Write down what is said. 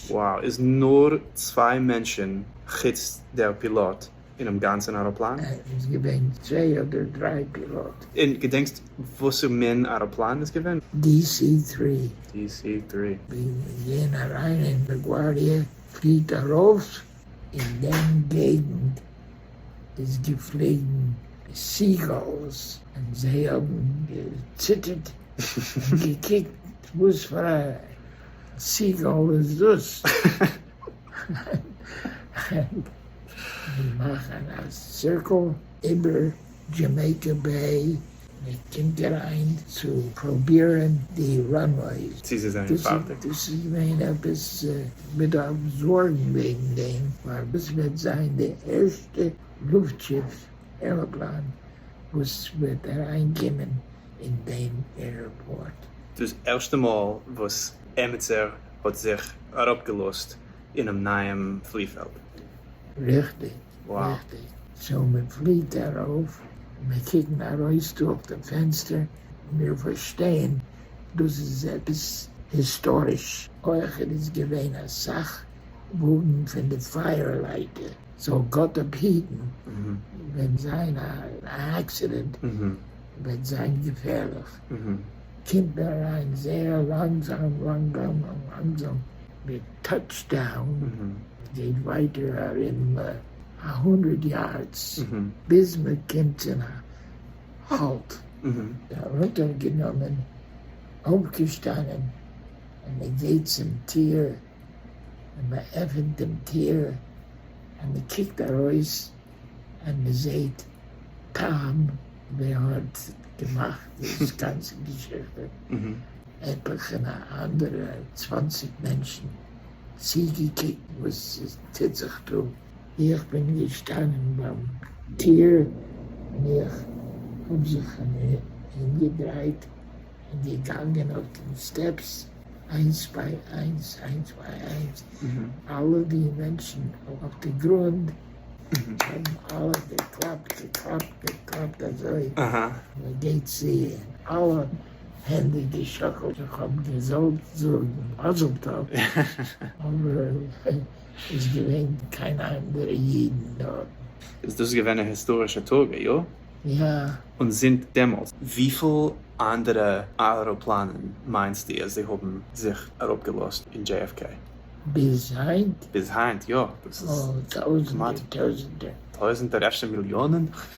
Wow, איז נאר צוויי מענטשן חוץ דער פילאט אינעם גאנצן עראפלאן? איז געווען צוויי אדער דריי פילאט. און געדענקסט וואסער מין עראפלאן איז געווען? DC three. DC three. מיר גייען אריין אין לעגווארדיע, פליעט ארויף אין דעם געגנט איז געפליגן seagulls און זיי האבן געציטערט און געקוקט וואס פאר א seagull איז דאס. מיר מאכן א circle איבער Jamaica Bay, מען קומט אריין צו פרובירן די runways. צו זיי זענען פארטיג. דאס איז געווען עפעס, מען דארף זארגן וועגן דעם, ווייל דאס וועט זיין די ערשטע לופטשיף, עראפלאן, וואס וועט אריינקומען אין דעם airport. דאס ערשטע מאל וואס עמיצער האט זיך אראפגעלאזט אינעם נייעם פליפעלד. ריכטיג, ריכטיג. So מען פליעט ארויף, מיר קוקן ארויס דורך דעם פענסטער, מיר פארשטייען דאס איז עפעס היסטאריש. אויך איז געווען אסאך וואגן פון די פייערלייטער, זאל גאט אפהיטן ווען זיין א accident וועט זיין געפערליך. קומט מען אריין זייער לאנגזאם לאנגזאם לאנגזאם, מען touch down, גייט ווייטער ארום א הונדרעט yards ביז מען קומט צו א halt. ארונטערגענומען, אויפגעשטאנען, און מען גייט צום טיר, און מען עפענט דעם טיר, און מען קוקט ארויס, און מען זעהט טאם ווער האט געמאכט דאס גאנצע געשיכטע, עטליכע אנדערע 20 מענטשן צוגעקוקט וואס עס טוט זיך דא. איך בין געשטאנען ביים טיר און איך האב זיך ארומגעדרייט און געגאנגען אויף די steps איינס ביי איינס, איינס ביי איינס, אלע די מענטשן אויף די גרונד האבן אלע געקלאפט, געקלאפט, געקלאפט אזוי, מען גייט צו און אלע הענט געשאקלט, איך האב געזאלט זאגן מזל טוב, אבער איז געווען קיין אנדערע אידן דארטן. איז דאס געווען א היסטארישע טאג, יא? יא. און זינט דעמאלטס, וויפיל אנדערע עראפלאנען מיינסטו אז זיי האבן זיך אראפגעלאזט אין JFK? ביז היינט? ביז היינט, יא. דאס איז טויזענטער, טויזענטער. טויזענטער, אפשר מיליאנען?